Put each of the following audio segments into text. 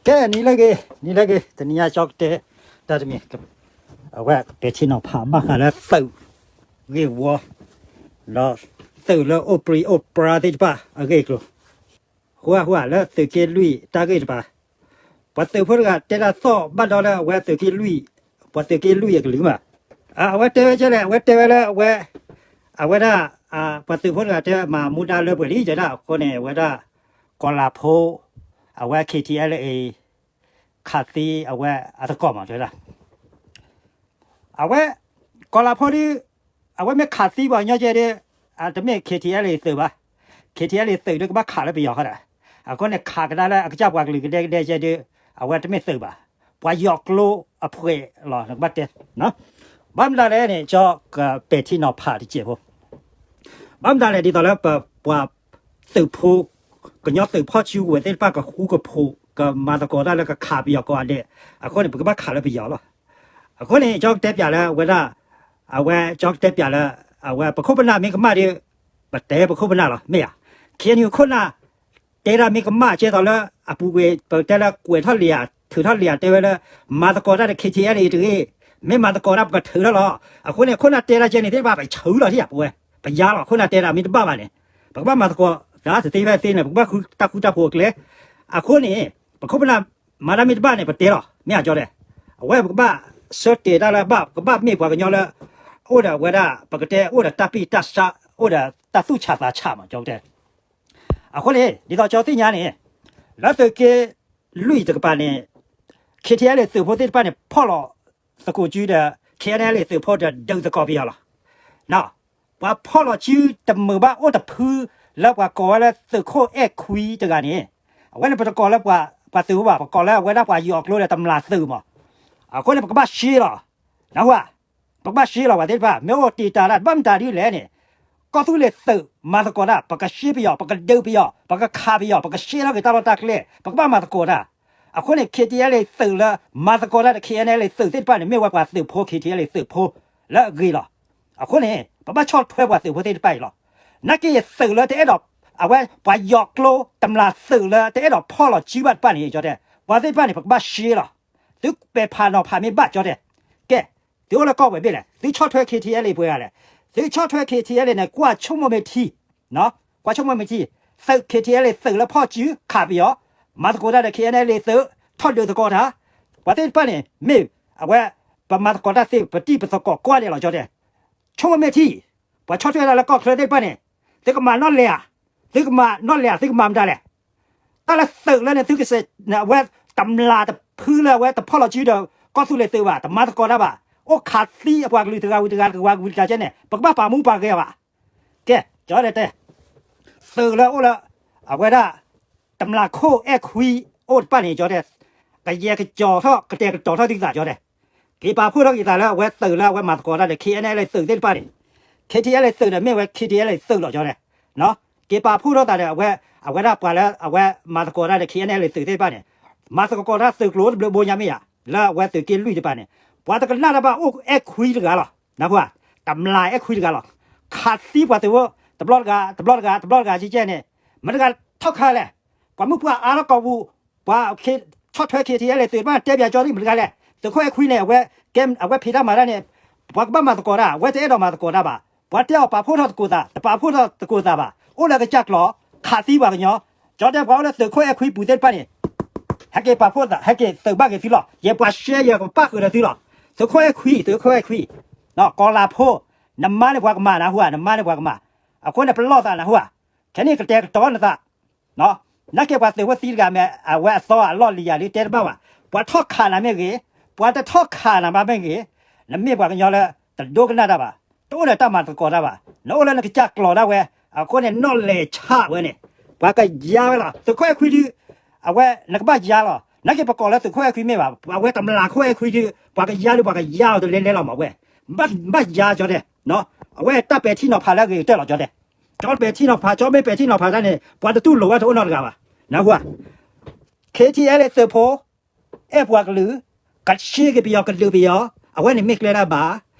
ကဲ နံၤလၢအဂ့ၤ နံၤလၢအဂ့ၤ တနံၤညါကၠီကတဲ တၢ်တမံၤ အဝဲပဲာ်ထံနီၤဖးဘၣ်ဃးလၢသုးဂ့ၢ်ဝီ ဒီးသုးလၢအိၣ်ပြံအိၣ်ပြါသ့ၣ်တဖၣ်အဂ့ၢ်အကျိၤ ဃိဃိလၢသုးက့လွံၢ်တၢ်ဂ့ၢ်တဖၣ် ပှၤသုးဖိတဂၤတဲတၢ်သီၣ်ဘၣ်ဒီးလၢအဝဲသုးက့လွံၢ် ပှၤသုးက့လွံၢ်အကလုၢ်မး အဝဲတဲဝဲကဲလဲၣ် အဝဲတဲဝဲလၢအဝဲ အဝဲဒၣ် ပှၤသုးဖိတဂၤတဲမၤမူဒါလၢပှဲၤလံ တဲဒၣ်အဃိန့ၣ် အဝဲဒၣ် ကီၤလၤဖိ အဝဲ KTLA ခးသံအဝဲအသကိးမး တဲဒၣ် အဝဲ ကီၤလၤဖိဒု အဝဲမ့ၢ်ခးသံပှၤကညီကဲဒု တမ့ၢ် KTLA သုးဘၣ် KTLA သုးဒုကဘၣ်ခးလၢပယီၤဃီဒီး အဃိန့ၣ် ခးကဒါလၢအကစၢ်ပှၤကလုာ်ကဒဲကဒဲကဲဒု အဝဲတမ့ၢ်သုးဘၣ် ပှၤယီၤကျိအဖှဲးလီၤ နကဘၣ်တဲ ဘၣ်မတၤလဲၣ်န့ၣ် ကၠီကပဲာ်ထံနီၤဖးတစဲးဖိ ဘၣ်မတၤလဲၣ် ဒ်သိးလၢပပှၤသုးဖိ ကညီသုးဖီၣ်စုကဝဲၤသ့ၣ်တဖၣ်ကဃူကဖိး ကမၤသကိးတၢ်လၢကခးပယီၤကိးဂၤဒဲး အဃိန့ၣ် ပကဘၣ်ခးလၢပယီၤလီၤ. အဃိန့ၣ် ကၠီကတဲပၠးလၢအဝဲဒၣ် အဝဲကၠီကတဲပၠးလၢ အဝဲပခိၣ်ပနၢ်မ့ၢ်ကမၣ်ဒီး ပတဲပခိၣ်ပနၢ်လီၤ မ့ၢ်ဧါ. KNU ခိၣ်နၢ် တဲဒၣ်မ့ၢ်ကမၣ်ကဲသိးလၢ အပူၤကွံာ် ပတဲလၢကွဲးထီၣ်လံဧါ ထုးထီၣ်လံဧါ တဲဝဲလၢ မၤသကိးတၢ်ဒီး KTLA တဂ့ၤ, မ့ၢ်မၤသကိးတၢ်ပကထုးထီၣ်လီၤ. အဃိန့ၣ် ခိၣ်နၢ်တဲဒၣ်ကဲန့ၣ်သ့ၣ်တဖၣ် ပဆၢလီၤထံၣ်ဧါ ပဝဲ ပယါလီၤ ခိၣ်နၢ်တဲဒၣ်မ့ၢ်တဘၣ်ဘၣ်န့ၣ် ပကဘၣ်မၤသကိးတၢ်တသ့ဖဲသ့န့ၣ် ပကဘၣ်ဃုတၢ်ဃူတၢ်ဖိးအကျဲ. အဃိန့ၣ် ပခိၣ်ပနၢ် မၤတၢ်မ့ၢ်တဘၣ်န့ၣ် ပတဲလီၤ မ့ၢ်ဧါ ကၠီတဲ. အဝဲပကဘၣ်ဆၢတဲာ်တၢ်လၢဘၣ် ကဘၣ်မ့ၢ်ပှၤကညီလၢ အိၣ်ဒီးအဝဲဒၣ် ပကတဲအိၣ်ဒီးတၢ်ပ့ၢ်တၢ်ဆါ အိၣ်ဒီးတၢ်သူၣ်ဆးသးဆးမး ကၠီတဲ. အဃိန့ၣ် ဒ်သိးကၠီသ့ၣ်ညါန့ၣ် လၢသုးက့လွံၢ်တကပၤန့ၣ် KTLA သုးဖိသ့ၣ်တဖၣ်န့ၣ် ဖီၣ်လီၤသကိးစုဒီး KNLA သုးဖိဒီးဒုးသကိးပယီၤလီၤ. ပှၤဖီၣ်လီၤစုတမုာ်ဘၣ်အိၣ်တဖု လၢပှၤကိးဝဲလၢသုးခိၣ်အဲၣ်ခွံတဂၤန့ၣ် အဝဲန့ၣ်ပတကိးလၢပှၤသုးဖိဘၣ် ပကိးလၢအဝဲဒၣ်ပှၤယီၤကျိဒီးတမျၢ်သုးမး. အဃိန့ၣ် ပကဘၣ်ရှဲလီၤ နၢ်ဟူဧါ. ပကဘၣ်ရှဲလီၤပှၤသ့ၣ်တဖၣ် မ့ၢ်အိၣ်တံာ်တာ်ဒၣ် ဘၣ်မတၤဒ်လဲၣ်န့ၣ် ကီၢ်သူလ့ၤသုးမၤသကိးတၢ် ပကရှဲပယီၤ ပကဒုးပယီၤ ပကခးပယီၤ ပကရှဲထီၣ်က့ၤတၢ်လီၢ်တၢ်ကျဲ ပကဘၣ်မၤသကိးတၢ်. အဃိန့ၣ် KTLA သုးလၢမၤသကိးတၢ်ဒီး KNLA သုးသ့ၣ်တဖၣ်န့ၣ် မ့ၢ်ဝဲပှၤသုးဖိ KTLA သုးဖိလၢအဂ့ၤလီၤ. အဃိန့ၣ် ပဘၣ်ဆီၣ်ထွဲပှၤသုးဖိသ့ၣ်တဖၣ်အံၤလီၤ. နာ်က့သုးလၢတအဲၣ်ဒိး အဝဲပှၤယီၤကျိတမျၢ်သုးလၢတအဲၣ်ဒိးဖီၣ်လီၤစုဘၣ်တဖၣ်န့ၣ် ကၠီတဲ ပှၤသ့ၣ်တဖၣ်န့ၣ် ပကဘၣ်ရှဲလီၤ. သုပဲာ်ဖးနီၤဖးမ့ၢ်ဘၣ် ကၠီတဲ. ကဲ သုအိၣ်လၢကီၢ်ပှဲၤဘ့ၣ်လဲၣ် သုဆီၣ်ထွဲ KTLA ပှဲၤဂၤလဲၣ်. သုဆီၣ်ထွဲ KTLA န့ၣ် ကွၢ်ဆိကမိၣ်မ့ၢ်ထံ ကွၢ်ဆိကမိၣ်မ့ၢ်ထံ သုး KTLA သုးလၢဖီၣ်စုခးပယီၤ မၤသကိးတၢ်ဒီး KNLA သုး ထီၣ်ဒုးသကိးတၢ် ပှၤသ့ၣ်တဖၣ်န့ၣ် မ့ၢ်အဝဲ ပမၤသကိးတၢ်သ့ ပတံၢ်ပသကိးကွၢ်ဒဲးလီၤ ကၠီတဲ. ဆိကမိၣ်မ့ၢ်ထံ ပှၤဆီၣ်ထွဲတၢ်လၢကီၢ်ချၢသ့ၣ်တဖၣ်န့ၣ် သုကမၤနီၣ်လဲၣ်ဧါ, သုကမၤနီၣ်လဲၣ်ဧါ သုကမၤမတၤလဲၣ်. တၢ်လၢသုးလၢန့ၣ် သုကစဲး အဝဲတမျၢ်တဖုလၢအဝဲတဖီၣ်လီၤစုဒီး ကီၢ်သူလ့ၤသုးဘၣ် တမၤသကိးတၢ်ဘၣ်, အိၣ်ခးသံအပှၤကလုာ်တဂၤဝံၤတဂၤ တဂၤဝံၤတဂၤကဲန့ၣ် ပကဘၣ်ပာ်မူပာ်ဂဲၤအီၤဘၣ်. ကဲ ကၠီတဲတဲ သုးလၢအိၣ်လၢ အဝဲဒၣ် တမျၢ်ခိၣ်အဲၣ်ခွံအိၣ်တဖၣ်န့ၣ် ကၠီတဲ ကယဲၢ်ကစီၤထီၣ် ကတဲာ်ကတီၤထီၣ်သုသး ကၠီတဲ. က့ၤပာ်ဖှိၣ်ထီၣ်က့ၤသးလၢအဝဲသုးလၢအဝဲမၤသကိးတၢ်ဒီး KNLA သုးသ့ၣ်တဖၣ်န့ၣ် KTLA သုးဒီးမ့ၢ်ဝဲ KTLA သုးလီၤ ကၠီတဲ. က့ၤပာ်ဖှိၣ်ထီၣ်သးဒီးအဝဲ အဝဲဒၣ်ပှၤလၢအဝဲမၤသကိးတၢ်ဒီး KNLA သုးသ့ၣ်တဖၣ်န့ၣ် မၤသကိးတၢ်သုးကျိၤတဘျုးဘိညါမ့ၢ်ဧါ, လၢအဝဲသုးက့လွံၢ်တဖၣ်န့ၣ် ပှၤတကနၣ်တၢ်ဘၣ်အိၣ်အဲၣ်ခွံတဂၤလီၤ နၢ်ဟူဧါ, တမျၢ်အဲၣ်ခွံတဂၤလီၤ. ခးသံပှၤသုးဖိ တဘျီတဂၤ တဘျီတဂၤ တဘျီတဂၤကဲကဲန့ၣ် မတၤတဂၤထီၣ်ခးလဲၣ်. ပှၤမုၢ်ပှၢ်အါထီၣ်ကီၢ်ပူၤ ပှၤဆီၣ်ထွဲ KTLA သုးတဖၣ်တဲပၠးကၠီဒ်မတၤတဂၤလဲၣ်. သုးခိၣ်အဲၣ်ခွံန့ၣ် အဝဲ ကဲ အဝဲဖံးတၢ်မၤတၢ်န့ၣ် ပှၤကဘၣ်မၤသကိးတၢ် အဝဲတအဲၣ်ဒိးမၤသကိးတၢ်ဘၣ်. ပှၤတဲအီၤပာ်ဖှိၣ်ထီၣ်သကိးသး တပာ်ဖှိၣ်ထီၣ်သကိးသးဘၣ်. အိၣ်လၢကစၢ်ကျိာ် ခးသံပှၤကညီ ကၠီတဲ ပှၤအိၣ်လၢသုးခိၣ်အဲၣ်ခွံပူၤသ့ၣ်တဖၣ်န့ၣ် ဟဲက့ၤပာ်ဖှိၣ်သး ဟဲက့ၤသုးဘၣ်က့ၤသုလီၤ. ယဲပှၤရှဲယဲပပၣ်ဃုာ်ဒီးသုလီၤ. သုးခိၣ်အဲၣ်ခွံ သုးခိၣ်အဲၣ်ခွံ ကီၤလၤဖိ နမါန့ၣ်ပှၤကမၣ် နၢ်ဟူဧါ, နမါန့ၣ်ပှၤကမၣ်. အဃိန့ၣ် ပလီၢ်သး နၢ်ဟူဧါ, ခဲန့ၣ်ကတဲာ်ကတီၤနသး နာ်က့ပှၤသုးဖိသံတဂၤမ့ၢ် အဝဲအသီအလီၢ်လံၤယၤဒ်တဲတဘၣ်ဘၣ်. ပှၤထီၣ်ခးနၤမ့ၢ်ဂ့ၤ, ပှၤတထီၣ်ခးနၤဘၣ်မ့ၢ်ဂ့ၤ, နမ့ၢ်ပှၤကညီလၢ တဒိကနၣ်တၢ်ဘၣ်, တအိၣ်ဒီးတၢ်မၤသကိးတၢ်ဘၣ်, နအိၣ်လၢနကစၢ်ကျိာ်ဒၣ်ဝဲ, အဃိန့ၣ် နီၣ်လဲၤဆၣ်ဝဲန့ၣ်, ပှၤကယါဝဲလီၤ. သုးခိၣ်အဲၣ်ခွံဒု အဝဲ နကဘၣ်ယါလီၤ. နာ်က့ပကိးလၢသုးခိၣ်အဲၣ်ခွံမ့ၢ်ဘၣ်, အဝဲတမျၢ်ခိၣ်အဲၣ်ခွံဒု ပှၤကယါဒု ပှၤကယါအီၤတလဲလဲလီၤမးဝဲ, ဘၣ်ယါကၠီတဲ, အဝဲတၢ်ပဲာ်ထံနီၤဖးလၢအဂ့ၤကတၢၢ်လီၤကၠီတဲ, ကၠီပဲာ်ထံနီၤဖး, ကၠီမ့ၢ်ပဲာ်ထံနီၤဖးတၢ်န့ၣ် ပှၤတတူၢ်လိာ်ဝဲတအိၣ်နီတဂၤဘၣ်, နၢ်ဟူဧါ. KTLA သုးဖိ အဲၣ်ပှၤကလုာ်, ကဆှံက့ၤပယီၤ ကဒုးပယီၤ, အဝဲန့ၣ်မ့ၢ်ကျဲတၢ်ဘၣ်.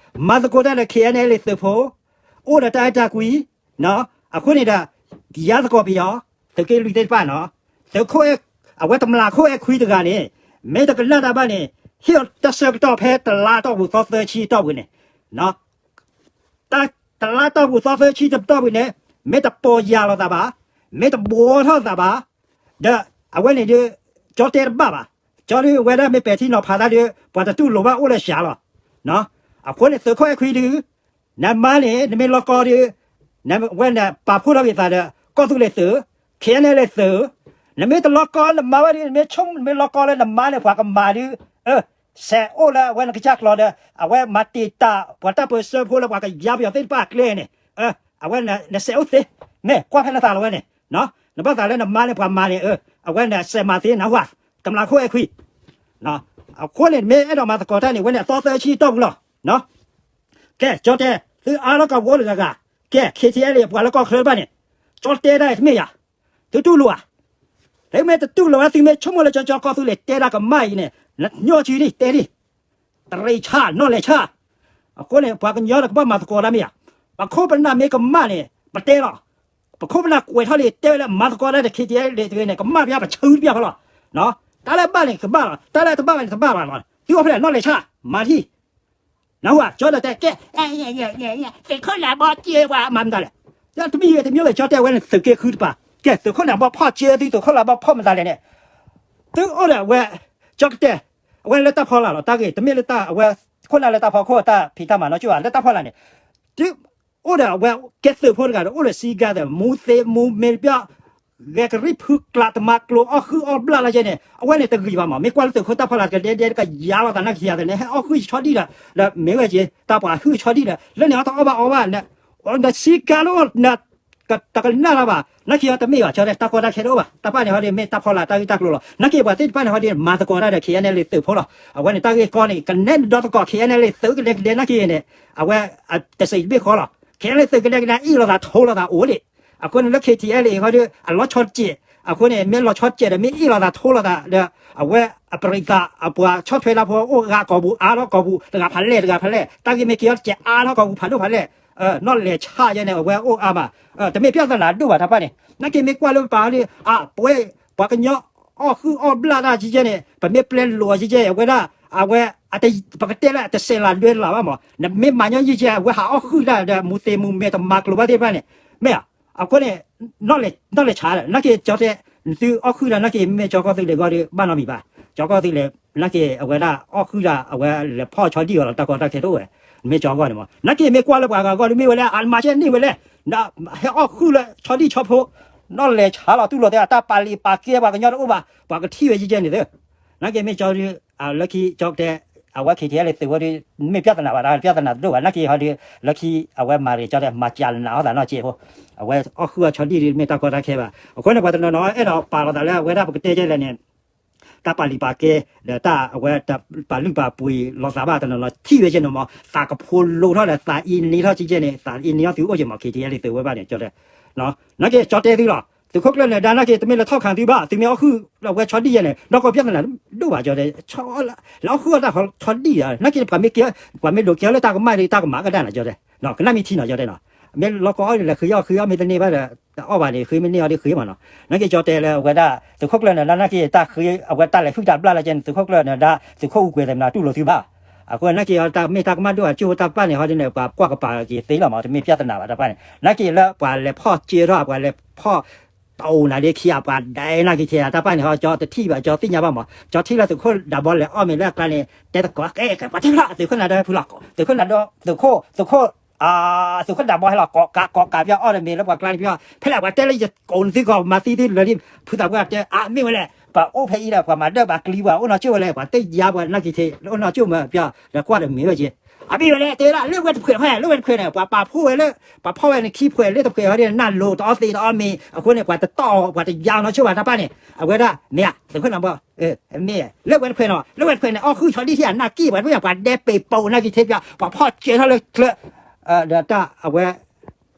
မၤသကိးတၢ်ဒီး KNLA သုးဖိ, အိၣ်ဒီးတၢ်အဲၣ်တၢ်ကွံ, အဃိန့ၣ်ဒီး ယါသကိးပယီၤ, သုးက့လွံၢ်သ့ၣ်တဖၣ်နီၤ, သုးခိၣ်အဲၣ် အဝဲတမျးခိၣ်အဲၣ်ခွံတဂၤန့ၣ် မ့ၢ်တကနၣ်တၢ်ဘၣ်န့ၣ် ဟ့ၣ်အီၤတၢ်ဆၢကတီၢ်ဖဲတလါတီၢ်ပူၤသီသၢဆံတီၢ်ပူၤန့ၣ် တလါတီၢ်ပူၤသီသၢဆံတီၢ်ပူၤန့ၣ် မ့ၢ်တပီၢ်ယၢ်လီၤသးဘၣ်, မ့ၢ်တဘှီထီၣ်သးဘၣ်, ဒီးအဝဲန့ၣ်ဒုး ကၠီတဲတဘၣ်ဘၣ်. ကၠီဒုးအဝဲဒၣ်မ့ၢ်ပဲာ်ထံနီၤဖးတၢ်ဒုး ပှၤတတူၢ်လိာ်ဘၣ်အိၣ်လၢစှၤလီၤ. အဃိန့ၣ် သုးခိၣ်အဲၣ်ခွံဒုး နမါန့ၣ် နမ့ၢ်လီၤကီဒုး နဝဲန့ၣ်ပာ်ဖှိၣ်ထီၣ်က့ၤသးဒီး ကီၢ်သူလ့ၤသုး, ခဲအံၤန့ၣ်လၢသုး, နမ့ၢ်တလီၤကီလၢနမါဝဲဒုး နမ့ၢ်ဆိကမိၣ်နမ့ၢ်လီၤကီလၢနမါန့ၣ် ပှၤကမၤဒုး စဲးအိၣ်လၢအဝဲနကစၢ်ကျိာ်ဒီး အဝဲမၤတံာ်တာ် ပှၤတၢ်ပၢၢ်ဆၢဖိလၢပှၤကယါပယီၤသ့ၣ်တဖၣ်အကျဲန့ၣ် အဝဲနစဲးအိၣ်သ့, မ့ၢ်ကွၢ်ဖဲနသးလီၤဝဲန့ၣ်, နဘၣ်သးလၢနမါန့ၣ် ပှၤမၤန့ၣ် အဝဲနစဲးမၤသ့နဟါ, တမျးခိၣ်အဲၣ်ခွံ အဃိန့ၣ် မ့ၢ်အဲၣ်ဒိးမၤသကိးတၢ်န့ၣ် ဝဲန့ၣ်အသီသၢဆံတီၢ်ပူၤလီၤ. ကဲ ကၠီတဲ သုအါထီၣ်ကီၢ်ပူၤအိၣ်တဂၤဂၤ, ကဲ ခ့ထံအဲလ့ၣ် ပှၤလၢကီၢ်ချၢတဖၣ်န့ၣ် ကၠီတဲဒၣ်တမ့ၢ်ယၤ, သုတူၢ်လိာ်ဧါ, သုမ့ၢ်တတူၢ်လိာ်ဝဲ သုမ့ၢ်ဆိကမိၣ်လၢကၠီကၠီကီၢ်သူလ့ၤတဲဒၣ်ကမၣ်အံၤန့ၣ် နညီစုဒံၣ်တဲဒံၣ် တရံးဆါ နီၣ်လဲၤဆါ, အဃိန့ၣ် ပှၤကညီတကဘၣ်မၤသကိးတၢ်မ့ၢ်ဧါ, ပခိၣ်ပနၢ်မ့ၢ်ကမၣ်န့ၣ် ပတဲလီၤ, ပခိၣ်ပနၢ်ကွဲးထီၣ်လံ တဲဝဲလၢမၤသကိးတၢ်ဒီး ခ့ထံအဲလ့ၣ်တဂ့ၤန့ၣ် ကမၣ်ပျၢ်ပဆၢတပျၢ်ဖဲလီၤ, တၢ်လၢဘၣ်န့ၣ်ကဘၣ်လီၤ တၢ်လၢတဘၣ်ဘၣ်န့ၣ်တဘၣ်ဘၣ်လီၤ, သုအိၣ်ဖဲလဲၣ် နီၣ်လဲၤဆါ မၤထံၣ် နဟူဧါ ကၠီဒီးတဲကဲ သုးခိၣ်နၢဘီကၠ့ပှၤမၤမတၤလဲၣ်, တမ့ၢ်တမ့ၢ်ဝဲ ကၠီတဲဝဲန့ၣ် သုးက့ဃုတပၤ, ကဲ သုးခိၣ်နၢဘီဖီၣ်ကၠ့သု သုးခိၣ်နၢဘီဖီၣ်မတၤလဲၣ်န့ၣ်, သုအိၣ်ဒီးအဝဲ ကၠီကတဲ အဝဲလၢတၢ်ဖီလာ်လီၤ တၢ်ဂ့ၢ် တမ့ၢ်လၢတၢ်အဝဲ ခိၣ်နၢ်လၢတၢ်ဖီခိၣ်တၢ်ဖံးတၢ်မၤနီၢ်ကၠိဘၣ် လၢတၢ်ဖီလာ်န့ၣ်, သုအိၣ်ဒီးအဝဲကဲသုးဖိတဂၤဒီး အိၣ်ဒီးစံကၤသၢ မူသ့မူမ့ၢ်တပျီ ဂဲၤကရံၣ်ဖုကျးတမၤကျိၤအီၣ်ဃုအီၣ်ဘျၣ်လီၤကဲန့ၣ် အဝဲန့ၣ်တဂ့ၤဘၣ်မး မ့ၢ်ကွၢ်လၢသုးခိၣ်တၢ်ဖီလာ်တကဒဲဒဲတကယၤလိာ်သးနာ်က့ၤသးန့ၣ် ဟဲအီၣ်ဃုဆီဒံၣ်ဒီး ဒီးမ့ၢ်ဝဲက့ၤ တၢ်ပှၤဟုဆီဒံၣ်ဒီး လၢန့ၣ်အီၣ်တအီၣ်ဘၣ်အီဘၣ်န့ၣ် နစံကၤလၢ တကနၣ်တၢ်ဘၣ် နာ်က့ၤအီၤတမ့ၢ်ဘၣ် ကၠီတဲ တၢ်ကီတၢ်ခဲတအိၣ်ဘၣ် တၢ်ပၢ်န့ၣ်ဟီဒုး မ့ၢ်တၢ်ဖီလာ်တၢ်ဂ့ၢ်တၢ်ကျိၤလီၤ နာ်က့ၤပှၤသ့ၣ်တဖၣ်န့ၣ်ဟီဒုး မၤသကိးတၢ်ဒီး ခ့ၣ်အဲၣ်နဲလ့ၣ်သုးဖိလီၤ အဝဲန့ၣ်တၢ်ဂ့ၢ်ကီန့ၣ် ကနဲၣ်ဒီသကိး ခ့ၣ်အဲၣ်နဲလ့ၣ်သုးကဒဲကဒဲနာ်က့ၤန့ၣ် အဝဲ တစံးတဘ့ၣ်ဃီလီၤ ခ့ၣ်အဲၣ်နဲလ့ၣ်သုးကဒဲကဒဲ အ့ၣ်လိာ်သးထိလိာ်သးအိၣ်လံ အဃိန့ၣ်လၢ ခ့ၣ်ထံၣ်အဲၣ်လ့ၣ် ဟီဒုး အလီၤဆီတစဲး အဃိန့ၣ် မ့ၢ်လီၤဆီတစဲးဒီး မ့ၢ်အ့ၣ်လိာ်သးထိလိာ်သးဒီး အဝဲအပြံးသး အပှၤဆီၣ်ထွဲလၢဖိအိၣ်ဂၤကီၢ်ပူၤ အါထီၣ်ကီၢ်ပူၤ တဂၤဖးလဲၢ် တဂၤဖးလဲၢ် တၢ်ဂ့ၢ်မ့ၢ်က့ၤအီၤတစဲး အါထီၣ်ကီၢ်ပူၤ ဖးဒိၣ်ဖးလဲၢ် နီၣ်လဲၤဆါယဲန့ၣ် အဝဲအိၣ်အါမး တမ့ၢ်ပြဿနာဒိၣ်ဘၣ်တၢ်ပၢ်န့ၣ် နာ်က့ၤမ့ၢ်ကွၢ်လၢပပာ်အီၤဒုး အပှဲၤ ပှၤကညီအီၣ်ဃုအီၣ်ဘျၣ်တၢ်ကဲကဲန့ၣ် ပမ့ၢ်ပျဲလိာ်ကဲကဲ အဝဲဒၣ် အဝဲ ပကတဲလၢအတစဲးလၤဒွဲလၤဘၣ်မး နမ့ၢ်မၤညီယံာ်ကဲ အဝဲဟးအီၣ်ဃုတၢ်ဒီးမူသ့မူမဲတမၤကျိၤဘၣ်သ့ၣ်တဖၣ်န့ၣ် မ့ၢ်ဧါ အဃိန့ၣ် နီၣ်လဲၤဆါ နာ်က့ၤကၠီတဲ သုအီၣ်ဃုတၢ်နာ်က့ၤ မ့ၢ်ကၠီကီၢ်သူလ့ၤဂီၢ်ဒုး ဘၣ်နီတမံၤဘၣ် ကၠီကီၢ်သူလ့ၤ နာ်က့ၤအဝဲဒၣ်အီၣ်ဃုတၢ် အဝဲလဲၤဖီၣ်ဆီဒံၣ်အီၤလီၤ တၢ်ကီတၢ်ခဲတအိၣ်ဝဲ မ့ၢ်ကၠီဂီၢ်န့ၣ်မး နာ်က့ၤမ့ၢ်ကွၢ်လၢပှၤဂၤဂီၢ်ဒုးမ့ၢ်ဝဲလၢ အမၤကဲန့ၢ်ဝဲလဲၣ် ဟဲအီၣ်ဃုလၢဆီဒံၣ်ဆီဖိ နီၣ်လဲၤဆါလီၤ တူၢ်လိာ်သ့ တၢ်ပာ်လံာ်ပာ်ကဲပှၤကညီတအိၣ်ဘၣ် ပှၤကထံၣ်ဝဲကဲကဲန့ၣ်သ့ နာ်က့ၤမ့ၢ်ကၠီဒုး လၢခံကၠီကတဲ အဝဲ ခ့ၣ်ထံၣ်အဲၣ်လ့ၣ်သုးဝဲဒုး မ့ၢ်ပြဿနာဘၣ် တၢ်ပြဿနာတဒိၣ်ဘၣ် နာ်က့ၤဟီဒုး လၢခံအဝဲမၤရ့ၣ်ကၠီတဲ မၤကၠးနးအီၣ်သးနီၢ်က့ဖိ အဝဲအီၣ်ဃုအီၣ်ဆီဒံၣ်ဒုး မ့ၢ်တၢ်ကီတၢ်ခဲဘၣ် အဃိန့ၣ် ပှၤတနီၤနီၤအဲၣ်ဒိးပာ်လီၤသးလၢအဝဲဒၣ်ပကတဲကဲလဲၣ်န့ၣ် တၢ်ပာ်လံာ်ပာ်ကဲ ဒီးတၢ်အဝဲတပာ်လုၢ်ပာ်ပှ့ၤလိာ်သးဘၣ် တနီၤနီၤထံၣ်ဝဲကဲန့ၣ်မး သးကဖိလိထီၣ်ဒီး သးအံၤနံၤထီၣ်ကဲကဲန့ၣ် သးအံၤနံၤထီၣ်သုအိၣ်က့ၤမး ခ့ၣ်ထံၣ်အဲၣ်လ့ၣ်သုးဝဲဘၣ်န့ၣ် ကၠီတဲ နာ်က့ၤကၠီတဲသုလီၤ သုးခိၣ်ကျၢၢ်နၢၤဒါ နာ်က့ၤတမ့ၢ်လၢထီၣ်ခးသုဘၣ် သုမ့ၢ်အီၣ်ဃုအဝဲဆီဒံၣ်ယဲန့ၣ် နီၢ်ကီၢ်ပြဿနာဒိၣ်ဘၣ် ကၠီတဲ လၢအီၣ်ဃုအီၣ်တၢ်ဆီဒံၣ်ဒီး နာ်က့ၤပှၤမ့ၢ်ကဲ ပှၤမ့ၢ်ဒိးကဲအီၤလၢတၢ်ကမၣ်ဒီး တၢ်ကမၤကဒၣ်နီၤ ကၠီတဲ ကနၣ်မ့ၢ်ထံနီၤ ကၠီတဲနီၤ မ့ၢ်လီၤကီအီၣ်ဒ်လဲၣ် ဃ့အီၣ်ဃ့အီၣ် မ့ၢ်တန့ၢ်ဘၣ်ဒီး တအီၣ်ဘၣ်န့ၣ် ဃ့မ့ၢ်န့ၢ်အီၤဒ်ဃ့မးနီၤ နာ်က့ၤကၠီတဲလၢအဝဲဒၣ် သုးခိၣ်ကျၢၢ်နၢၤဒါ နာ်က့ၤတၢ်ဃ့အဝဲတၢ်လဲၤဟုၣ်တၢ်ဘျၣ်လၢကဲန့ၣ် သုးခိၣ်ကျၢၢ်နၢၤဒါ သုးခိၣ်အူကွဲၤသ့ၣ်မနၤတူၢ်လိာ်သုဘၣ် အဃိနာ်က့ၤတၢ်မ့ၢ်တၢ်ကမၣ်ဒိၣ်ဘၣ် ကၠိဖိတၢ်ပာ်န့ၣ်ဟီဒ်န့ၣ် ပှၤကွၢ်ကပၤက့ၤသ့လီၤမး တမ့ၢ်ပြဿနာဘၣ်တၢ်ပာ်န့ၣ် နာ်က့ၤလၢပှၤလဲၤဖီၣ်ကၢထီၣ် ပှၤလဲၤဖီၣ် တအိၣ်နၤဒ်ခံဂၤ ပှၤဒဲးနာ်က့ၤထဲ တၢ်ပာ်န့ၣ်ဟီ ကၠီတထံၣ်ဘၣ် ကၠီသ့ၣ်ညါဘၣ်မး ကၠီထံၣ်လၢသုးခိၣ်ဒးဘီလဲၤအီၣ်မ့ၤလၢအကျါန့ၣ် တဲသကိး ကဲ ပှၤတဲလီၤ သုးခိၣ်နၢၤဒါဖုလီၤ သုးခိၣ်နၢၤဒါ သုးခိၣ် သုးခိၣ် သုးခိၣ်ဒးဘီဟဲလီၤ ကိးကး ကိးကး ပၠီအီၣ်ဒီးမ့ၤလၢပှၤကျါန့ၣ် ပၠီ ဖဲလဲၣ် ပှၤတဲလၢယကိးနသုကီး မၤသံသုလၢာ်လံ ဖုသးပှၢ်တဲ အါ မ့ၢ်ဝဲလဲၣ် ပှၤအိၣ်ဖဲအံၤဒီး ပှၤမၤဒၢၣ်ပှၤကျံပှၤ အိၣ်နီၢ်ကၠိဝဲလဲၣ် ပှၤသ့ၣ်ညါပှၤနာ်က့ၤထဲ အိၣ်နီၢ်ကၠိမး ပၠီ ဒီးကွၢ်ဒီးမ့ၤဝဲက့ၤ အမ့ၢ်ဝဲလဲၣ် တဲဒၣ် လၢဝဲတဖှဲးဖဲ လၢဝဲတဖှဲးန့ၣ် ပှၤပာ်ဖှိၣ်ဝဲလၢ ပှၤဖီၣ်ဝဲန့ၣ်ခံဖှဲး လၢတဖှဲးဟီဒ်န့ၣ် နၢ်လိၤတအီၣ်သ့တအီၣ်မ့ၤ အဃိန့ၣ် ပှၤတတီၢ်အီၤ ပှၤတယါနီၢ်ကၠိဘၣ်တၢ်ပာ်န့ၣ် အဝဲဒၣ် မ့ၢ်ဧါ သုးခိၣ်နၢၤဘီ မ့ၢ် လၢဝဲတဖှဲးနီၤ လၢဝဲတဖှဲးန့ၣ် အီၣ်ဃုဆီဒံၣ်ထံၣ်ဧါ နၢ်က့ၢ်ပှၤတဖှဲး ပှၤဒဲးပ့ၤပိာ်နာ်က့ၤထဲပၠီ ပှၤဖီၣ်စၢၤထီၣ်လၢချၢ ဒီးတၢ်အဝဲ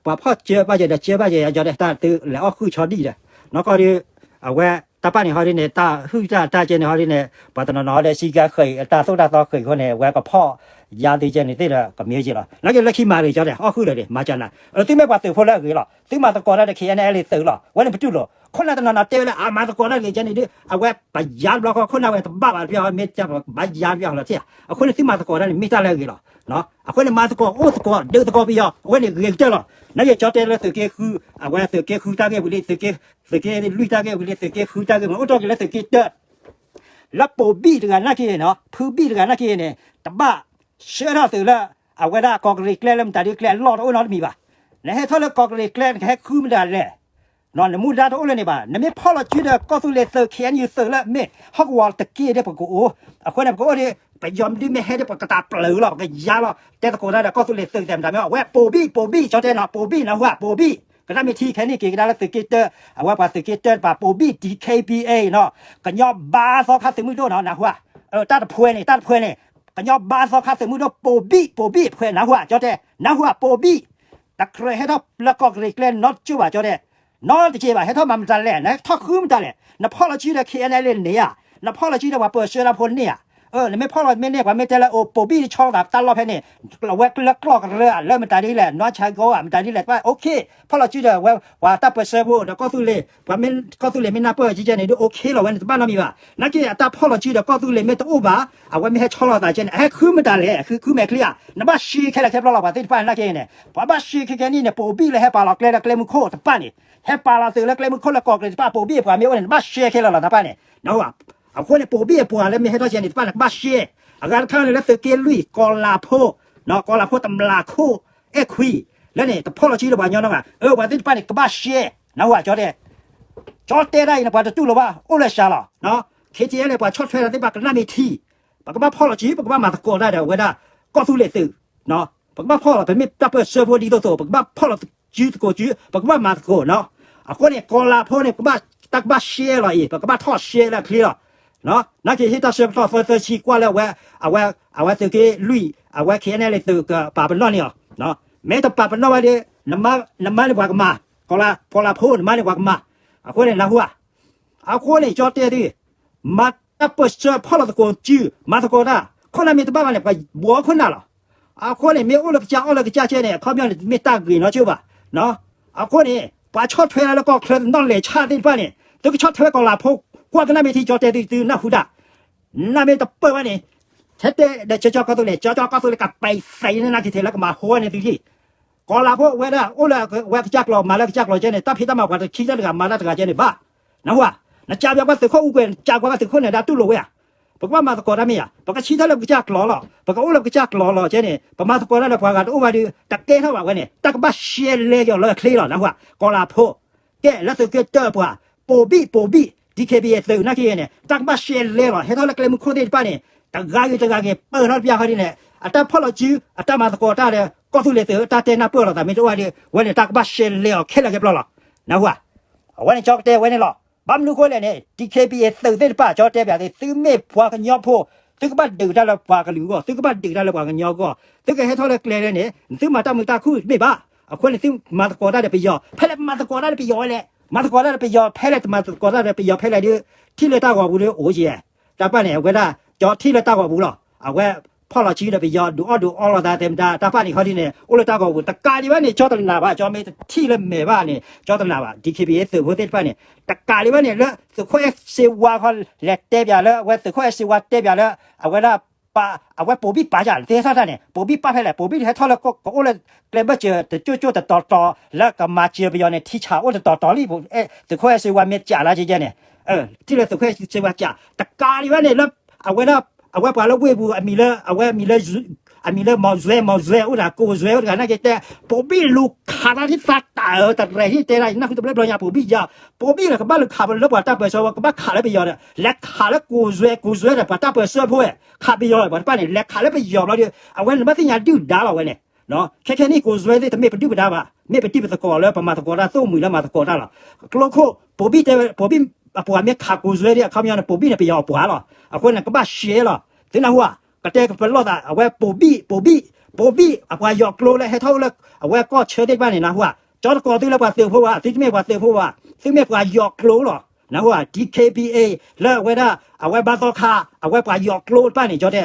ပှၤဖီၣ်စၢၤဘၣ်ယဲဒီး စၢၤဘၣ်ယဲယီၤဒီး တၢ်သုလဲၤအီၣ်ဃုဆီဒံၣ်ဒီး နီၢ်ကီၢ်ဒုး အဝဲ တၢ်ပၢ်န့ၣ်ဟီဒ်န့ၣ် တၢ်ဟုၣ်တၢ်တၢ်ကဲန့ၣ်ဟီဒ်န့ၣ် ပှၤတနီၤနီၤဟီဒီး စံကါဃဲၤအတၢ်သိၣ်တၢ်သီဃဲၤအဃိန့ၣ် အဝဲကဖီၣ်ယါသုကဲန့ၣ်သ့ၣ်ဒီး ကမ့ၢ်က့လီၤ. နာ်က့လၢခံမၤရ့ၤကၠီတဲ အီၣ်ဃုာ်လၢာ်န့ၣ် မၤကၠီနၤ အသုမ့ၢ်ပှၤသုးဖိလၢအဂ့ၤလီၤ. သုမၤသကိးတၢ်ဒီး ခဲအံၤန့ၣ် အဲလ့သုးလီၤ. အဝဲန့ၣ်ပတူၢ်လိာ် ခိၣ်နၢ်တနီၤနီၤတဲဝဲလၢ အမၤသကိးတၢ်ဂ့ၤကဲန့ၣ်ဒ် အဝဲပယါတဘျီဃီ ခိၣ်နၢ်ဝဲတဘၣ်ဘၣ်တပျီ မ့ၢ်တၢ်ပဘၣ်ယါတပျီလီၤ ထံၣ်ဧါ. အဃိန့ၣ်သုမၤသကိးတၢ်န့ၣ် မ့ၢ်တၢ်လၢအဂ့ၤလီၤ. အဃိန့ၣ် မၤသကိးအိၣ်သကိး ဒုးသကိးပယီၤ အဝဲန့ၣ်ဂ့ၤကတၢၢ်လီၤ. နာ်က့ကၠီတဲလၢသုးက့ဃု အဝဲသုးက့ဃုတၢ်ဂ့ၢ်ဝံၤလံ သုးက့လွံၢ်တၢ်ဂ့ၢ်ဝံၤလံ သုးက့ဃုတၢ်ဂ့ၢ်ဝံၤလံ သုးက့ဃုတၢ်ဂ့ၢ်ဝံၤလံ အိၣ်ထီၣ်က့ၤလၢသုးက့တၢ လၢပိာ်ဘံၣ်တဂၤနာ်က့န့ၣ် ဖုဘံၣ်တဂၤနာ်က့န့ၣ် တဘၣ်ဆှၢထီၣ်သုးလၢ အဝဲဒၣ်ကီးကရံးကျဲလၢမတၤဒ်ကျဲအလီၢ်တအိၣ်နီတမံၤဘၣ်. နဟဲထီၣ်လၢကီးကရံးကျဲ နကဟဲဃုမတၤလဲၣ်. နမူဒါတအိၣ်လၢန့ၣ်ဘၣ်. နမ့ၢ်ဖီၣ်လီၤစုဒီးကီၢ်သူလ့ၤသုး ခဲအံၤသုးလၢမ့ၢ်ဟီၣ်ကဝီၤတက့ၢ်ဒီးပကအိၣ်. အဃိန့ၣ် ပကအိၣ်ဒီး ပယီၤမ့ၢ်ဒုးမ့ၢ်ဟဲဒီး ပကတၢ်ပျုၤလီၤ ပကယါလီၤ တဲသကိးတၢ်ဒီးကီၢ်သူလ့ၤသုးတဲမတၤမ့ၢ် အဝဲပိာ်ဘံၣ် ပိာ်ဘံၣ် ကၠီတဲနီၤ ပိာ်ဘံၣ် နၢ်ဟူဧါ ပိာ်ဘံၣ် ကဒါမ့ၢ်ထံခဲနံၣ်က့ၤကဒါလၢသုးက့တၢ အဝဲပှၤသုးက့တၢတပၤ ပိာ်ဘံၣ် ဒီး ခဲအံၤပီအ့နီၤ ကညီဘါသီခါသုးမုၢ်ဒိၣ်နီၤ နၢ်ဟူဧါ. တၢ်တဖှဲန့ၣ် တၢ်တဖှဲန့ၣ် ကညီဘါသီခါသုးမုၢ်ဒိၣ် ပိာ်ဘံၣ် ပိာ်ဘံၣ်တဖှဲ နၢ်ဟူဧါ ကၠီတဲ နၢ်ဟူဧါ ပိာ်ဘံၣ် တကြၢးဟဲထီၣ်လၢကီးကရံးကျဲနီတကၠိၢ်ဘၣ် ကၠီတဲ နီတက့ၢ်ဘၣ် ဟဲထီၣ်မၤမတၤလဲၣ် နဟဲထီၣ်ဃုမတၤလဲၣ် နဖီၣ်လီၤစုဒီး ခဲအံၤန့ၣ်လၢန့ၣ်ဧါ နဖီၣ်လီၤစုဒီးပှၤပၢၢ်ဆှၢတၢ်ဖိန့ၣ်ဧါ. နမ့ၢ်ဖီၣ်လီၤမ့ၢ်န့ၢ် ပှၤမ့ၢ်တဲလၢအိၣ်ပိာ်ဘံၣ်တဆီသးတၢ်လီၢ်ဖဲန့ၣ် အဝဲလၢကျီၢ်ကရၢဧါ လၢမတၤဒ်လဲၣ် နီၢ်ဆါကီဧါ မတၤဒ်လဲၣ် တဘၣ် okay ဖီၣ်လီၤစုဒီးဝဲ ပှၤတၢ်ပၢၢ်ဆှၢဖိဒီးကီၢ်သူလ့ၤ ပှၤမ့ၢ် ကီၢ်သူလ့ၤမ့ၢ်နၢ်ပၢၢ်ကဲန့ၣ်ဒုး okay လီၤ ဝဲန့ၣ်တဘၣ်နီတမံၤဘၣ်. နာ်က့အတၢ်ဖီၣ်လီၤစုဒီးကီၢ်သူလ့ၤမ့ၢ်တအိၣ်ဘၣ် အဝဲမ့ၢ်ဟဲဆီလီၤသးကဲန့ၣ် အဟဲဃုမတၤလဲၣ် ဃုဃုမဲာ်ချံဧါ နဘၣ်ရှဲခဲလၢာ်ခဲဖျိလီၤ ပှၤသ့ၣ်တဖၣ်နာ်က့န့ၣ် ပှၤဘၣ်ရှဲခဲကဲနံၣ်န့ၣ် ပိာ်ဘံၣ်လၢဟဲပာ်လီၤကျဲလၢကျဲမုၢ်ခိၣ်တဖၣ်န့ၣ် ဟဲပာ်လီၤသုးလၢကျဲမုၢ်ခိၣ်လၢကီးကရံးတဖၣ် ပိာ်ဘံၣ်အပှၤမ့ၢ်အိၣ်န့ၣ် နဘၣ်ရှဲခဲလၢာ်လီၤ တဖၣ်န့ၣ် နၢ်ဟူဧါ. အဃိန့ၣ် ပိာ်ဘံၣ်အပှၤလၢမ့ၢ်ဟဲထီၣ်ကဲန့ၣ်တဖၣ်န့ၣ် ကဘၣ်ရှဲ အဂၤတခါန့ၣ်လၢသုးက့လွံၢ် ကီၤလၤဖိ ကီၤလၤဖိတမျးခိၣ် အဲၣ်ခွံ လၢန့ၣ် တဖီၣ်လီၤစုဒီးပှၤကညီနီတဂၤ အၢ ပှၤသ့ၣ်တဖၣ်န့ၣ် ကဘၣ်ရှဲ နၢ်ဟူဧါ ကၠီတဲ ကၠီတဲဒၣ်အံၤန့ၣ် ပှၤတတူၢ်လိာ်ဘၣ် အိၣ်လၢစှၤလီၤ ခဲအံၤန့ၣ် ပှၤဆီၣ်ထွဲတၢ်သ့ၣ်တဖၣ်ကနၣ်မ့ၢ်ထံ ပကဘၣ်ဖီၣ်လီၤစု ပကဘၣ်မၤသကိးတၢ်ဒီးအဝဲဒၣ် ကီၢ်သူလ့ၤသုး ပကဘၣ်ဖီၣ်လီၤ ပမ့ၢ်တၢ်ပၢၢ်ဆှၢဖိဒ်သိးသိး ပကဘၣ်ဖီၣ်လီၤစုသကိးစု ပကဘၣ်မၤသကိးနီၤ. အဃိန့ၣ် ကီၤလၤဖိန့ၣ် တၢ်ကဘၣ်ရှဲလီၤအံၤ ပကဘၣ်ထီၣ်ရှဲလၢအချ့လီၤ. နာ်က့ဟ့ၣ်တၢ်ဆၢကတီၢ်သၢသၢဆံကွၢ်လၢအဝဲ အဝဲသုးက့လွံၢ် အဝဲ ခဲအံၤန့ၣ် သုးကပာ်ပနီၣ်န့ၢ်အီၤ မ့ၢ်တပာ်ပနီၣ်ဝဲဒီး နမါန့ၣ်ပှၤကမၤ ကီၤလၤဖိ နမါန့ၣ်ပှၤကမၤ အဃိန့ၣ် နၢ်ဟူဧါ. အဃိန့ၣ် ကၠီတဲသု မၤတၢ်ပၢၢ်ဆၢဖီၣ်လီၤသကိးစု မၤသကိးတၢ် ခိၣ်နၢ်မ့ၢ်တဘၣ်ဘၣ်န့ၣ် ပှၤဘှီခိၣ်နၢ်လီၤ. အဃိန့ၣ် မ့ၢ်အိၣ်လၢကစၢ်အီၣ်လၢကစၢ်ကဲန့ၣ် အခီပညီန့ၣ်မ့ၢ်တၢ်ဂ့ၤနီတကၠိၢ်ဘၣ်. အဃိန့ၣ် ပှၤဆီၣ်ထွဲလၢကီၢ်ချၢတနီၣ်လဲၤဆၣ်သ့ၣ်တဖၣ်န့ၣ် သုကဆီၣ်ထွဲကီၤလၤဖိ ကွၢ်ကနၣ်မ့ၢ်ထံ ကၠီတဲသု သုနၢ်ဟူတၢ် နမ့ၢ်တပၢၢ်ဘၣ်န့ၣ် ထဲတဲဒီးကၠီကၠီကီၢ်သူလ့ၤ ကၠီကၠီကီၢ်သူလ့ၤကပာ်သံးန့ၣ် နာ်က့ထဲလၢကမၤဟိန့ၣ်သုလံ ကီၤလၤဖိဝဲဒၣ် အိၣ်လၢဝဲကစၢ်ကျိာ် မၤလၢကစၢ်ကျိာ်ကဲန့ၣ် တၢ်ဖံးတၢ်မၤပှၤတခံတၢ်တဂၤမၤတၢ်တဂၤကဲန့ၣ်ဘၣ်. နၢ်ဟူဧါ. နကးပှၤသုးခိၣ်အူကွဲၤ နကးပှၤသုးခိၣ်န့ၣ် ဒၣ်တူၢ်လိာ်ဝဲဧါ. ပကဘၣ်မၤသကိးတၢ်မ့ၢ်ဧါ. ပကဆံးတၢ်လၢပကစၢ်ကျိာ်လီၤ. ပကအိၣ်လၢပကစၢ်ကျိာ်လီၤကဲန့ၣ် ပမၤသကိးတၢ်လၢပှၤဂၤတအိၣ်ဘၣ်ဒီး တကဲထီၣ်ဘၣ်ဝဲန့ၣ် တၢ်ကဘၣ်ရှဲလဲက့ၤအီၤလၢအချ့လီၤ နၢ်ဟူဧါ. ကီၤလၤဖိ ကဲလၢသုးက့တၢပှၤ ပိာ်ဘံၣ်ပိာ်ဘံၣ် ဒီး ခဲပံၣ်အ့ သုးနာ်က့န့ၣ် တၢ်ကဘၣ်ရှဲလဲလီၤ ဟဲထီၣ်လၢကျဲမုၢ်ခိၣ်သ့ၣ်တဖၣ်န့ၣ် တဂၤဂ့ၤတဂၤဂ့ၤ ပၢၢ်ထီၣ်တပျၢ်ဃီဒ်န့ၣ် အတၢ်ဖီၣ်လီၤစု အတၢ်မၤသကိးတၢ်ဒီး ကီၢ်သူလ့ၤသုး တၢ်တဲနၢ်ပၢၢ်လိာ်သးမ့ၢ်တအိၣ်ဘၣ်ဒီး ဝဲန့ၣ် တၢ်ကဘၣ်ရှဲလဲအီၤခဲလၢာ်ခဲပျီလီၤ နၢ်ဟူဧါ. အဝဲန့ၣ်ကၠီကတဲဝဲန့ၣ်လီၤ. ဘၣ်မနုၤအဃိလဲၣ်န့ၣ် ဒီး ခဲပံၣ်အ့ သုးသ့ၣ်တဖၣ် ကၠီတဲပၠးသု သုမ့ၢ်ပှၤကညီဖိ သုကဘၣ်ဒုးတၢ်လၢပှၤကလုာ်အဂီၢ် သုကဘၣ်ဒုးတၢ်လၢပှၤကညီအဂီၢ် သုကဟဲထီၣ်လၢကျဲလၢန့ၣ် သုမၤတၢ်မုာ်တၢ်ခုၣ်တမ့ၢ်ဘၣ်. အဃိန့ၣ် သုမၤသကိးတၢ်ဒီးပယီၤ ဖဲလဲၣ်မၤသကိးတၢ်ဒီးပယီၤဝဲလဲၣ် မၤသကိးတၢ်ဒီးပယီၤ ဖဲလဲၣ်တမၤသကိးတၢ်ဒီးပယီၤဖဲလဲၣ်ဒီး ထံၣ်လၢတၢ်ဂီၤပူၤဒီးအိၣ်က့ၤ တၢ်ပၢ်န့ၣ် အဝဲဒၣ် ကၠီထံၣ်လၢတၢ်ဂီၤပူၤလီၤ. အဝဲဖီၣ်လီၤစုဒီးပယီၤ ဒုးအီၣ်ဒုးအီလိာ်သးတဲမတၤ တၢ်ပၢ်န့ၣ် ခီဒ်န့ၣ် အိၣ်လၢတၢ်ဂီၤပူၤ တကးဒံးဘၣ်န့ၣ် ကၠီတနာ်ဘၣ် ကၠီမ့ၢ်တထံၣ်လၢမဲာ်ဘၣ်န့ၣ် ကၠီတနာ်ဘၣ် ဒီး ခဲပံၣ်အ့ သုးဖိသ့ၣ်တဖၣ်န့ၣ် တကးဒံးဘၣ်န့ၣ် လၢသုးခိၣ်အဲၣ်စ့ဝါခီ လဲၤတဲပၠးလၢ အဝဲသုးခိၣ်အဲၣ်စ့ဝါတဲပၠးလၢ အဝဲဒၣ် အဝဲပိာ်ဘံၣ်ပာ်ယၤ နသ့ၣ်ထီၣ်တၢ်န့ၣ် ပိာ်ဘံၣ်ပာ်ဖဲလဲၣ် ပိာ်ဘံၣ်ဟဲထီၣ်လၢကအိၣ်လၢ ကျဲဘၢၣ်စၢၤတကၠိကၠိတတီၤတီၤ လၢကမၤစၢၤပယီၤန့ၣ် ထံဆးအိၣ်တတီၤတီၤလံ သုးခိၣ်အဲၣ်စ့ဝါမ့ၢ်ကးလၢကဲကဲန့ၣ် ထံၣ်လၢသုးခိၣ်အဲၣ်စ့ဝါကး တကးဒံးဘၣ်န့ၣ်လၢ အဝဲဒၣ် အဝဲပှၤလၢဝ့ၢ်ပူၤ အမံၤလၢ အဝဲမံၤလၢ အမံၤလၢ မောင်ဇွဲ မောင်ဇွဲ အိၣ်တဂၤ ကိုဇွဲ အိၣ်တဂၤနာ်က့တဲ ပိာ်ဘံၣ်လူၤခးတၢ်ထံၣ်သးတၢ်ဧၢ တရဲၣ်ဟံၣ်တဲဒၣ် နၢ်ဟူတဘျီဘျီညါ ပိာ်ဘံၣ်ယါ ပိာ်ဘံၣ်လၢကဘၣ်လူၤခးပလၢပှၤတၢ်ပၢၢ်ဆၢဝဲ ကဘၣ်ခးလၢပယီၤဒီး လဲၤခးလၢကိုဇွဲ ကိုဇွဲဒီးပှၤတၢ်ပၢၢ်ဆၢဖိဝဲ ခးပယီၤပှၤတဖၣ်န့ၣ် လဲၤခးလၢပယီၤဘျီဒီး အဝဲန့ၣ်ဘၣ်သ့ၣ်ညါဒုၣ်ဒါလီၤဝဲန့ၣ် ခဲခဲနံၣ် ကိုဇွဲသ့ၣ်တမ့ၢ်ပဒုၣ်ပဒါဘၣ် မ့ၢ်ပဒုၣ်ပသကိးလၢပမၤသကိးတၢ်သိၣ်မှံၤလၢမၤသကိးတၢ်လီၤ. ကျိခိၣ် ပိာ်ဘံၣ်တဲဝဲ ပိာ်ဘံၣ်အပှၤမ့ၢ်ခးကိုဇွဲဒီး အခီပညီန့ၣ် ပိာ်ဘံၣ်န့ၣ်ပယီၤအပှၤလီၤ. အဃိန့ၣ် ကဘၣ်ရှဲလီၤ. သုနၢ်ဟူဧါ ကတဲကပလီၢ်သး အဝဲပိာ်ဘံၣ် ပိာ်ဘံၣ် ပိာ်ဘံၣ်အပှၤယီၤကျိလၢဟဲထီၣ်အိၣ်လၢ အဝဲကီၢ်ဆၢသ့ၣ်တဖၣ်န့ၣ် နၢ်ဟူဧါ ကၠီတကိးသုလၢပှၤသုးဖိဘၣ် သုတမ့ၢ်ပှၤသုးဖိဘၣ် သုမ့ၢ်ပှၤယီၤကျိလီၤ. နၢ်ဟူဧါ, DKBA လၢအဝဲဒၣ် အဝဲဘါသီခါ အဝဲပှၤယိးကျိတဖၣ်န့ၣ် ကၠီတဲ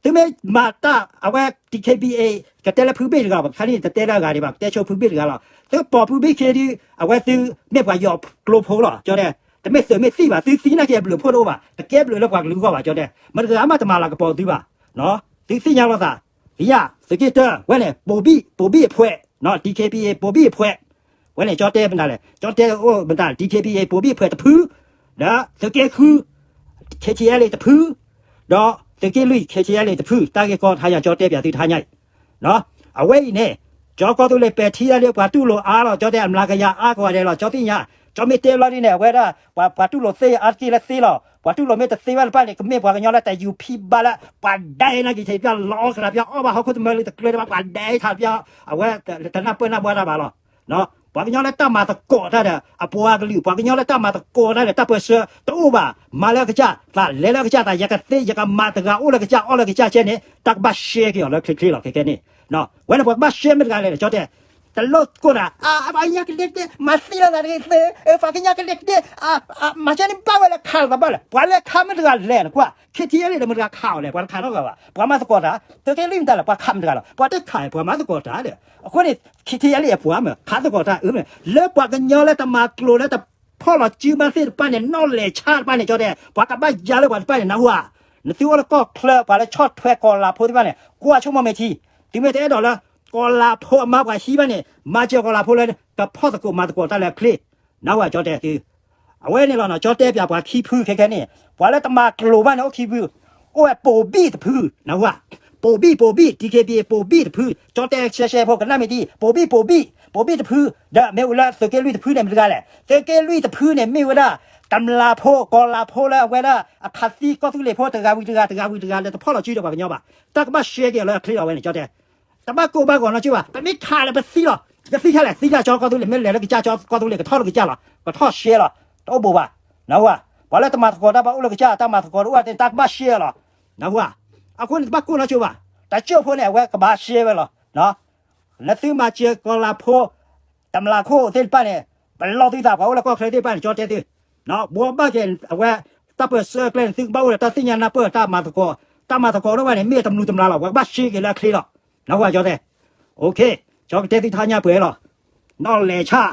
သုမ့ၢ်မၤတၢ်အဝဲ DKBA ကတဲလၢဖုဘ့ၣ်တဂၤဘၣ်, ခါန့ၣ်တတဲလၢအဂၤဒံးဘၣ်, ကတဲဆိဖုဘ့ၣ်တဂၤလီၤ. သုပိာ်ဖုဘ့ၣ်ခ့ဒုး အဝဲသုမ့ၢ်ပှၤယိးကျိဖိလီၤ ကၠီတဲ. တမ့ၢ်သုးမ့ၢ်သံၣ်ဘၣ်, သုသံနာ်က့အဘျုးအဖှိၣ်တအိၣ်ဘၣ်, တကဲဘျုးလၢပှၤကလုာ်အဂီၢ်ဘၣ် ကၠီတဲ. မတဂၤမးတမၤလၤကပီၤသုဘၣ်, သုသ့ၣ်ညါလိာ်သး, ယၤ သုးက့တၢ ဝဲန့ၣ် ပိာ်ဘံၣ် ပိာ်ဘံၣ်အဖှဲး, DKBA ပိာ်ဘံၣ်အဖှဲး ဝဲန့ၣ် ကၠီတဲမတၤလဲၣ်, ကၠီတဲအိၣ်မတၤ DKBA ပိာ်ဘံၣ်အဖှဲးတဖု, ဒီးသုးက့ဃု KTLA တဖု, ဒီးသုးက့လွံၢ် KTLA တဖု, တၢ်ဂ့ၢ်ကီတဟါညါ ကၠီတဲပၠးသုတဟါညါအံၤ, အဝဲအံၤန့ၣ် ကၠီကီၢ်သူလ့ၤပဲာ်ထံတၢ်လၢပှၤတူၢ်လိာ်အါလီၤ ကၠီတဲ အမျးကယၤအါကိးဂၤဒဲးလီၤ ကၠီသ့ၣ်ညါ, ကၠီမ့ၢ်တဲဘျီဒ်န့ၣ် အဝဲဒၣ် ပှၤတူၢ်လိာ်သ့အါတက့ၢ်လၢသ့လီၤ, ပှၤတူၢ်လိာ်မ့ၢ်တသ့ဘၣ်တဖၣ်န့ၣ် ကမ့ၢ်ပှၤကညီလၢတယူၤဖံဘၣ်လၢ ပှၤဒဲးနာ်က့ၤထံးပျၢ်လီၤကလးပျၢ်အီၣ်ဘၣ်ဟီၣ်ခိၣ်တမၢလံတကျၢၤဒံးဘၣ် ပှၤဒဲးထးပျၢ် အဝဲတနၢ်ပၢၢ်နၢ်ဘှါတၢ်ဘၣ်လီၤ. ပှၤကညီလၢတၢ်မၤသကိးတၢ်ဒီး အပှၤကလုာ် ပှၤကညီလၢတၢ်မၤသကိးတၢ်ဒီး တၢ်ပၢဆှၢတအိၣ်ဘၣ်, မၤလၢအကစၢ် သးလဲၤလၢအကစၢ် သးယကသ့ယကမၤတဂၤအိၣ်လၢကစၢ်အီၣ်လၢကစၢ်ကဲန့ၣ် တၢ်ကဘၣ်ရှဲက့ၤအီၤလၢချ့ချ့လီၤ ခဲကဲန့ၣ်, ဝဲန့ၣ်ပှၤကဘၣ်ရှဲမ့ၢ်တဂၤလဲၣ် ကၠီတဲ တလိၣ်ကိၢ်တၢ် အပှၤကညီကဒဲကဒဲ မၤသံလီၤသးတဂ့ၤသ့, ပှၤကညီကဒဲကဒဲ, မၤကဲန့ၣ်ဘၣ်ဝဲလၢခးလီၤသးဘၣ်လဲၣ်, ပှၤလၢခးမ့ၢ်တဂၤလဲၣ်နကွၢ် KTLA ဒီးမတဂၤခးအီၤလဲၣ်, ပှၤတခးနီတဂၤဘၣ်, ပှၤမၤသကိးတၢ်, သုးက့လွံၢ်မတၤလဲၣ် ပှၤခးမတဂၤလီၤ, ပှၤတခး ပှၤမၤသကိးတၢ်ဒီး, အဃိန့ၣ် KTLA အပှၤမ့ၢ် ခးသကိးတၢ်အၢမ့ၢ် လၢပှၤကညီလၢတမၤကျိၤလၢတ ဖီၣ်လီၤစုဘၣ်သ့ၣ်တဖၣ်န့ၣ် နီၣ်လဲၤဆၣ်တဖၣ်န့ၣ် ကၠီတဲ ပှၤကဘၣ်ယါလၢပှၤတဖၣ်န့ၣ် နၢ်ဟူဧါ, နသုအိၣ်လၢကီၢ်ချၢ ပှၤလၢဆီၣ်ထွဲကီၤလၤဖိသ့ၣ်တဖၣ်န့ၣ် ကွၢ်ဆိကမိၣ်မ့ၢ်ထံ, သုမ့ၢ်တအဲၣ်ဒိးလၢ ကီၤလၤဖိအမါပှၤဟံးဘၣ်န့ၣ် မၤစၢၤကီၤလၤဖိလၢ ကဖီၣ်သကိးမၤသကိးတၢ်လၢအချ့, နၢ်ဟူဧါ ကၠီတဲသု အဝဲန့ၣ်လီၤနီၤ ကၠီတဲပၠးပှၤခံဖုခဲခဲန့ၣ် ပှၤလၢတမၤကျိၤဘၣ်န့ၣ် အိၣ်ခံဖု, အိၣ်ဝဲပိာ်ဘံၣ်တဖု, နၢ်ဟူဧါ, ပိာ်ဘံၣ် ပိာ်ဘံၣ် DKBA ပိာ်ဘံၣ်တဖု, ကၠီတဲရှဲရှဲဖိကနၣ်မ့ၢ်တံၢ် ပိာ်ဘံၣ် ပိာ်ဘံၣ် ပိာ်ဘံၣ်တဖု, ဒီးမ့ၢ်ဝံၤလၢသုးက့လွံၢ်တဖုန့ၣ် မ့ၢ်တဂၤလဲၣ်, သုးက့လွံၢ်တဖုန့ၣ် မ့ၢ်ဝဲဒၣ် တမျးဖိ ကီၤလၤဖိလၢအဝဲဒၣ် အခးသံကီၢ်သူလ့ၤဖိ တဂၤဝံၤတဂၤ တဂၤဝံၤတဂၤ လၢတဖီၣ်လီၤစုဒီးပှၤကညီဘၣ်, တၢ်ကဘၣ်ရှဲက့ၤအီၤလၢအချ့လီၤဝဲန့ၣ် ကၠီတဲ တဘၣ်ကိၢ်ဘၣ်ဂီၤနီတစုဘၣ်, ပမ့ၢ်ခးလၢပသံလီၤ, ကသံခါလဲၣ် သံတၢ်ကၠီကီၢ်သူလ့ၤ မ့ၢ်လဲၤလၢကစၢ်ကၠီကီၢ်သူလ့ၤ ကထီၣ်လၢကစၢ်လီၤ, ကထီၣ်ရှဲလီၤ, တအိၣ်ဘိးဘၣ်, နၢ်ဟူဧါ, ပှၤလၢတမၤသကိးတၢ်ဘၣ်အိၣ်လၢကစၢ် တၢ်မၤသကိးတအိၣ်ဝဲသ့ၣ် တၢ်ကဘၣ်ရှဲလီၤ, နၢ်ဟူဧါ, အဃိန့ၣ် တဘၣ်ကိၢ်နီတစုဘၣ်, တၢ်ကၠိၣ်ဖိန့ၣ် အဝဲကဘၣ်ရှဲဝဲလီၤ, နသုမၤစၢၤကီၤလၤဖိ တမျးခိၣ်သ့ၣ်တဖၣ်န့ၣ် ပလီၢ်သုသး ပှၤအိၣ်လၢကီၢ်ချၢသ့ၣ်တဖၣ်န့ၣ် ကၠီတဲသု, ဘှီဘၣ်က့ၤအဝဲ တၢ်ပၢၢ်ဆၢအကျဲန့ၣ် သုကဘၣ်အိၣ်ဒီးတၢ်သ့ၣ်ညါနၢ်ပၢၢ်တၢ်မၤသကိး, တၢ်မၤသကိးဒ်ဝဲန့ၣ် မ့ၢ်တမျးတမျးလီၤ ပှၤကဘၣ်ရှဲက့ၤလၢအချ့လီၤ, နၢ်ဟူဧါ ကၠီတဲ, ကၠီကတဲသုတဟါညါပှဲၤလီၤ, နီၣ်လဲၤဆၣ်